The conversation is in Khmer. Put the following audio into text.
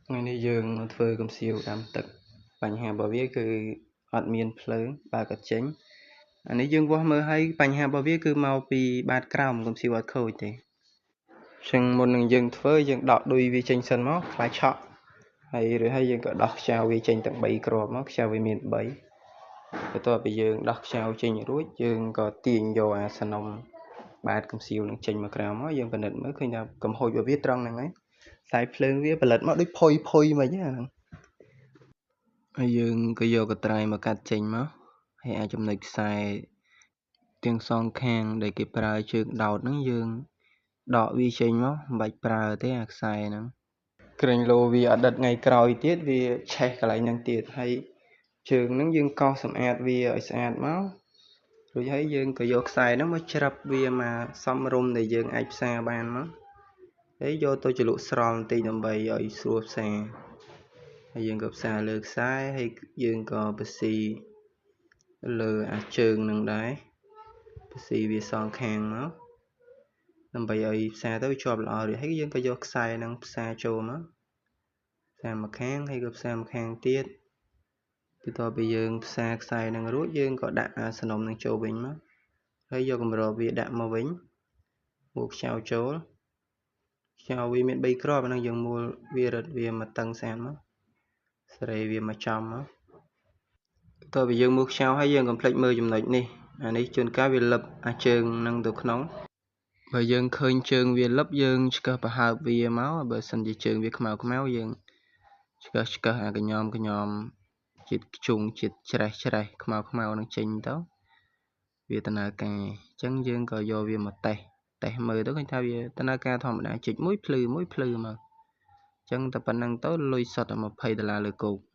ថ្ងៃនេះយើងមកធ្វើកំសៀវដាំទឹកបញ្ហារបស់វាគឺអត់មានភ្លើងបើកអត់ចេញអានេះយើងវាស់មើលឲ្យបញ្ហារបស់វាគឺមកពីបាតក្រោមកំសៀវអត់ខូចទេចឹងមុននឹងយើងធ្វើយើងដកឌុយវាចេញសិនមកខ្លាចឆក់ហើយឬហើយយើងក៏ដោះខ្ចៅវាចេញទាំង3គ្រាប់មកខ្ចៅវាមាន3បន្ទាប់ពីយើងដោះខ្ចៅចេញរួចយើងក៏ទាញយកអាសនំបាតកំសៀវនឹងចេញមកក្រៅមកយើងពិនិត្យមើលឃើញថាកំហុចរបស់វាត្រង់ហ្នឹងហើយខ្សែភ្លើងវាផលិតមកដូចផុយផុយមិនហ្នឹងហើយយើងក៏យកកត្រៃមកកាត់ចេញមកហើយអាចចំណុចខ្សែទាំងសងខាងដែលគេប្រើជើងដោតហ្នឹងយើងដកវាចេញមកមិនបាច់ប្រើទេអាខ្សែហ្នឹងក្រែងលោវាអត់ដិតថ្ងៃក្រោយទៀតវាឆេះកន្លែងហ្នឹងទៀតហើយជើងហ្នឹងយើងកោសសម្អាតវាឲ្យស្អាតមករួចហើយយើងក៏យកខ្សែហ្នឹងមកច្រឹបវាមកសមរម្យដែលយើងអាចផ្សារបានមកហើយយកទៅជ្រលក់ស្រល់បន្តិចដើម្បីឲ្យស្រួលផ្សារហើយយើងក៏ផ្សារលើខ្សែហើយយើងក៏បស៊ីលើអាជើងនឹងដែរបស៊ីវាសងខាងមកដើម្បីឲ្យផ្សារទៅវាជាប់ល្អរួចហើយយើងក៏យកខ្សែនឹងផ្សារចូលមកផ្សារមួយខាងហើយក៏ផ្សារមួយខាងទៀតបន្ទាប់ពីយើងផ្សារខ្សែនឹងរួចយើងក៏ដាក់អាសនំនឹងចូលវិញមកហើយយកកម្របវាដាក់មកវិញមួលខ្ចៅចូលខ្ចៅវាមាន3គ្រាប់អានឹងយើងមួលវារឹតវាមកតឹងស្អាតមកសេរីវាមកចំមកបន្ទាប់ពីយើងមួលខ្ចៅហើយយើងកុំភ្លេចមើលចំណុចនេះអានេះជួនកាលវាលឹបអាជើងនឹងទៅក្នុងបើយើងឃើញជើងវាលឹបយើងឆ្កឹះប្រហើបវាមកបើសិនជាជើងវាខ្មៅខ្មៅយើងឆ្កឹះឆ្កឹះអាកញោមកញោមជាតិខ្ជុងជាតិច្រេះច្រេះខ្មៅខ្មៅនឹងចេញទៅវាដំណើរការអញ្ចឹងយើងក៏យកវាមកតេស្តតេស្តមើលទៅឃើញថាវាដំណើរការធម្មតាចុចមួយភ្លឺមួយភ្លឺមកអញ្ចឹងតែប៉ុណ្្នឹងទៅលុយសុទ្ធតែ20ដុល្លារលើគោក។